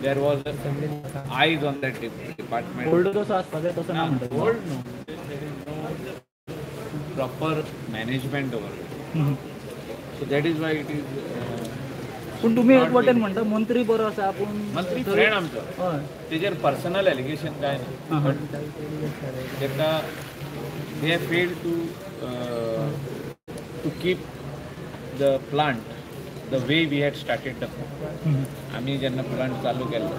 There was eyes on that department. Old तसो आसपाक जाय तसो ना म्हणटा. ओल्ड न्हू, there is no proper management over it. So that is why it is. पूण तुमी एक वाटेन म्हणटा मंत्री बरो आसा, पूण मंत्री फ्रेंड आमचो, हय, तेजेर पर्सनल एलिगेशन काय ना, बट तेका they fail to keep the plant the way we had started the plant. आमी जेन्ना प्लांट चालू केल्लो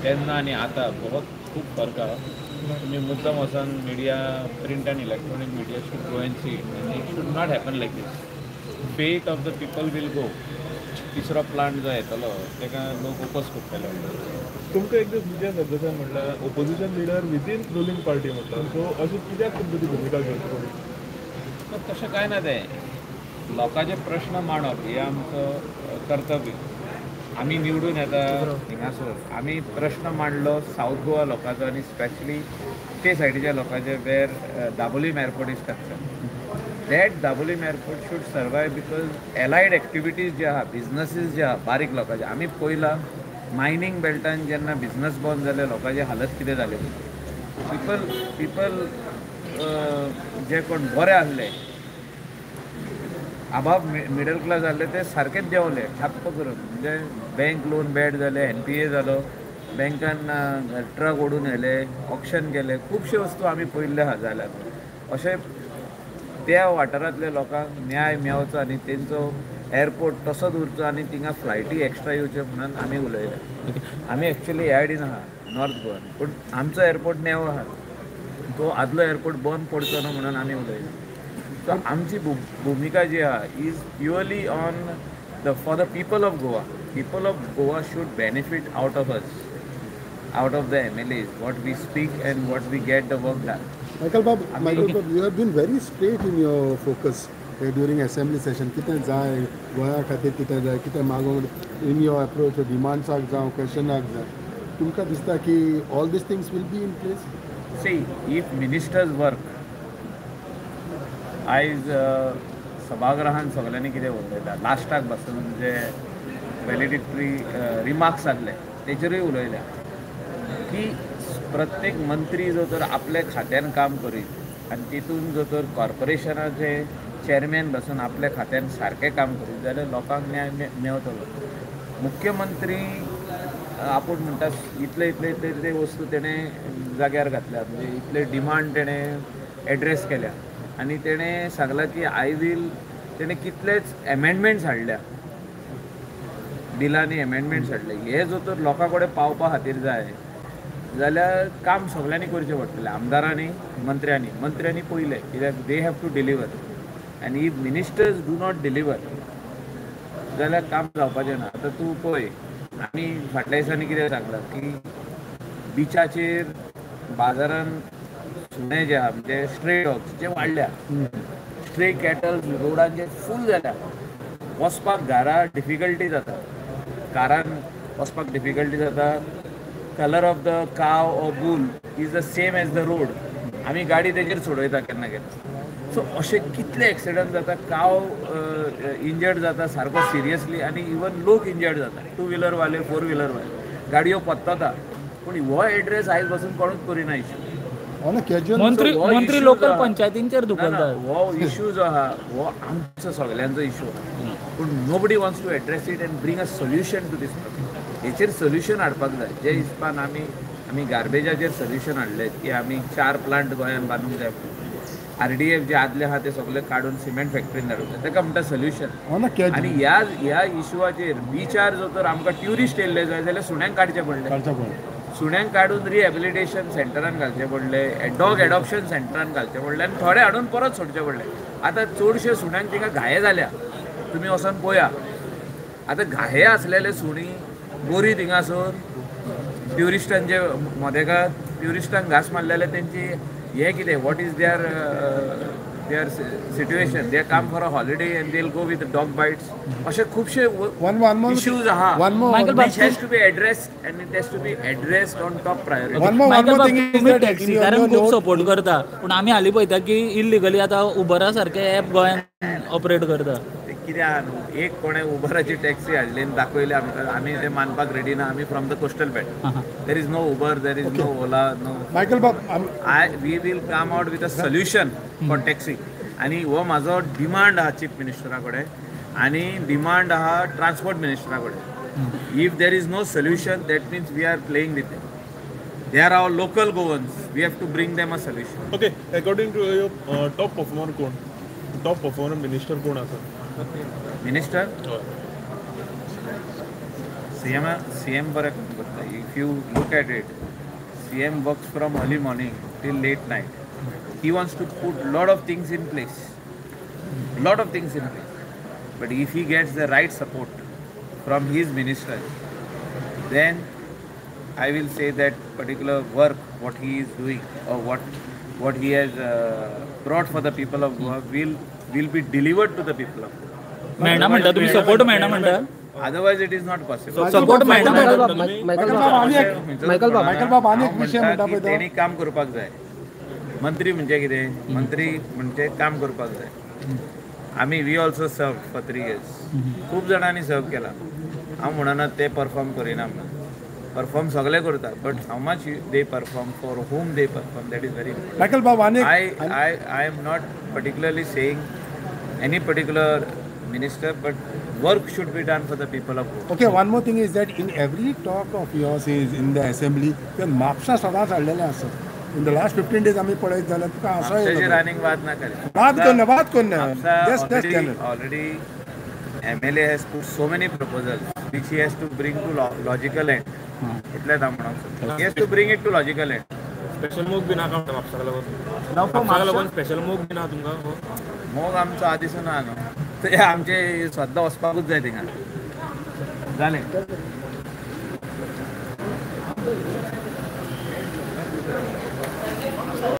तेन्ना आनी आतां बहुत खूब फरक आहा. तुमी मुद्दम वचोन मिडिया, प्रिंट आनी electronic media should go and see it. It should not happen like this. Faith of the people will go. तिसरो प्लांट जो येतलो तेका लोक ओपोज करतले. तुमकां एक दीस विजय सरदेसाय म्हटल्यार opposition leader within ruling party म्हटल्यार, सो अशी कित्याक तुमकां ती भुमिका घेवची पडली? तशें कांय ना, तें लोकांचे प्रश्न मांडप हें आमचो कर्तव्य. आमी निवडून येता हिंगासर, आमी प्रश्न मांडलो सावथ गोवा लोकांचो आनी स्पेशली ते सायडीच्या लोकांचे where Dabolim airport is concern. That Dabolim airport should survive because allied activities जे आहा, बिजनसीस जे आहा बारीक लोकांचे, आमी पळयला मायनींग बेल्टान जेन्ना बिजनस बंद जाले लोकांची हालत कितें जाली. पिपल पिपल जे कोण बरे आहले, अबाव मिडल क्लास आहले, ते सारकेच देंवले ठप्प करून. म्हणजे बँक लोन बॅड जाले, NPA जालो, बँकान ट्रक ओडून व्हेले, ऑक्शन केले, खुबशे वस्तू आमी पळयल्ले आहा जाल्यार. अशें त्या वाठारांतल्या लोकांक न्याय मेळचो आनी तेंचो एअरपोर्ट तसोच उरचो आनी थिंगा फ्लायटी एक्स्ट्रा येवच्यो म्हणून आमी उलयले. आमी एक्चुली ह्या सायडीन आहा नॉर्थ गोवान, पूण आमचो एअरपोर्ट नेवो आहा, तो आदलो एअरपोर्ट बंद पडचो ना म्हणून आमी उलयले. सो आमची भुमिका जी आहा is purely on the for the people of Goa. People of Goa should benefit out of us, out of the MLAs, what we speak and what we get the work done. Michael Bob, you have been very straight in your focus during assembly session. कितें जाय गोंया खातीर, कितें जाय, कितें मागोवंक, in your approach डिमांड्साक जावं क्वेशनाक जाय, तुमकां दिसता की all these things will be in place? See, if ministers work, आयज सभागृहान सगल्यांनी कितें उलयता, लास्टाक बसून जे व्हॅलिडिटरी रिमार्क्स आहले तेचेरूय उलयल्या की प्रत्येक मंत्री जो तर आपल्या खात्यान काम करीत आनी तितून जो तर कॉर्पोरेशनाचे चेअरमॅन बसून आपल्या खात्यान सारकें काम करीत जाल्यार लोकांक न्याय मेवतलो. मुख्यमंत्री आपूण म्हणटा इतले इतले इतले इतले वस्तू तेणें जाग्यार घातल्या, म्हणजे इतले डिमांड तेणें एड्रेस केल्या आनी तेणें सांगलां की I will, तेणें कितलेच एमेंडमेंट्स हाडल्या, बिलांनी एमेंडमेंट्स हाडले. हे जो तर लोकां कडेन पावपा खातीर जाय जाल्यार काम सगल्यांनी करचें पडटलें, आमदारांनी, मंत्र्यांनी. मंत्र्यांनी पयलें, कित्याक they have to deliver आनी if ministers do not deliver जाल्यार काम जावपाचें ना. आतां तूं पळय, आमी फाटल्या दिसांनी कितें सांगलां की बिचाचेर बाजारान सुणे जे आहा, म्हणजे स्ट्रे डॉग्स जे वाडल्या, स्ट्रे कॅटल्स रोडांचेर फूल जाल्या, वचपाक घरा डिफिकल्टी जाता, कारान वचपाक डिफिकल्टी जाता. Colour of the cow or bull is the same as the road. आमी गाडी तेजेर सोडयता केन्ना केन्ना. सो अशे कितले एक्सिडंट जाता, काव इंजर्ड जाता सारको सिरियसली, आनी इवन लोक इंजर्ड जाता, टू व्हिलरवाले, फोर व्हिलरवाले, गाडयो पत्तता. पूण हो एड्रेस आयज पासून कोणूच करिना इश्यू. मंत्री लोकल पंचायतींचेर धुकलता. हो इश्यू जो आहा हो आमचो सगल्यांचो इश्यू आहा, पूण nobody wants to address it and bring a solution to this problem. हेचेर सोल्युशन हाडपाक जाय. जे हिसपान आमी आमी गार्बेजाचेर सोल्युशन हाडलें की आमी 4 प्लांट गोंयांत बांदूंक जाय, RDF जे आदले आहा ते सगळे काडून सिमेंट फॅक्टरीन धाडूंक जाय, ताका म्हणटा सोल्युशन. आनी ह्या ह्या इशुआचेर बिचार जो तर आमकां ट्युरिस्ट येयल्ले जाय जाल्यार सुण्यांक काडचें पडलें, सुण्यांक काडून रिहॅबिलिटेशन सेंटरान घालचें पडलें, डॉग एडॉप्शन सेंटरान घालचें पडलें आनी थोडे हाडून परत सोडचें पडलें. आतां चडशे सुण्यांक थिंगा घाये जाल्या, तुमी वचोन पळया. आतां घाये आसलेले सुणी बोरी थिंगासर ट्युरिस्टांचे मदेकार ट्युरिस्टांक घास मारले जाल्यार तेंची हें कितें, what is their their situation, they come for a holiday and they go with dog bites. अशे खुबशे इश्यूज आहा which has to be addressed and it has to be addressed on top priority. तुमी टॅक्सीकारांक खूब support करता, पूण आमी हालीं पळयता की इल्लिगली आतां उबरा सारके एप गोंयांत ऑपरेट करता. कितें आहा न्हू, एक कोणें उबराची टॅक्सी हाडली आनी दाखयली आमकां, आमी ते मानपाक रेडी ना. आमी from the coastal belt, there is no Uber, there is no Ola, no. Michael बाब, I we will come out with a solution for taxi. आनी हो म्हाजो डिमांड आहा चीफ मिनिस्टरा कडेन आनी डिमांड आहा ट्रान्सपोर्ट मिनिस्टरा कडेन. If there is no solution, that means we are playing with them. They are our local Goans, we have to bring them a solution. Okay, according to your top performer कोण, top performer minister कोण आसा? Minister CM, CM बरें काम करता. If you look at it, CM works from early morning till late night. He wants to put lot of things in place, lot of things in place. But if he gets the right support from his minister, then I will say that particular work what he is doing or what he has brought for the people of Goa will be delivered to the people of Goa. मेळना म्हणटा तुम्ही, support मेळना म्हणटा. Otherwise it is not possible. Support मेळना. Michael बाब, Michael बाब, आनी एक विशय म्हणटा पळय, तेणी काम करपाक जाय. मंत्री म्हणजे कितें? मंत्री म्हणजे काम करपाक जाय. आमी we also serve for 3 years, खूब जाणांनी सर्व केला. हांव म्हणना ते परफॉर्म करिना म्हणून, परफॉर्म सगळे करता, but how much they perform, for whom they perform, that is very important. Michael बाब, आनी I am not particularly saying any particular minister, but work should be done for the people of Goa. Okay, one more thing is that in every talk of yours is in the assembly, ते म्हापसा सदांच हाडलेलें आसा. In the last 15 days आमी पळयत जाल्यार तुका आसा म्हापशाचेर आनीक वाद नाका. वाद करना, वाद करना. Just general. Already MLA has put so many proposals which he has to bring to logical end. इतलेंच हांव म्हणूंक सोदतां. He has to bring it to logical end. Special मोग बी नाका म्हणटा म्हापसाक लागून, म्हापसाक लागून स्पेशल मोग बी ना तुमकां? मोग आमचो आदिसून आहा न्हू, ते आमचे सद्दां वचपाकूच जाय थिंगा. जालें.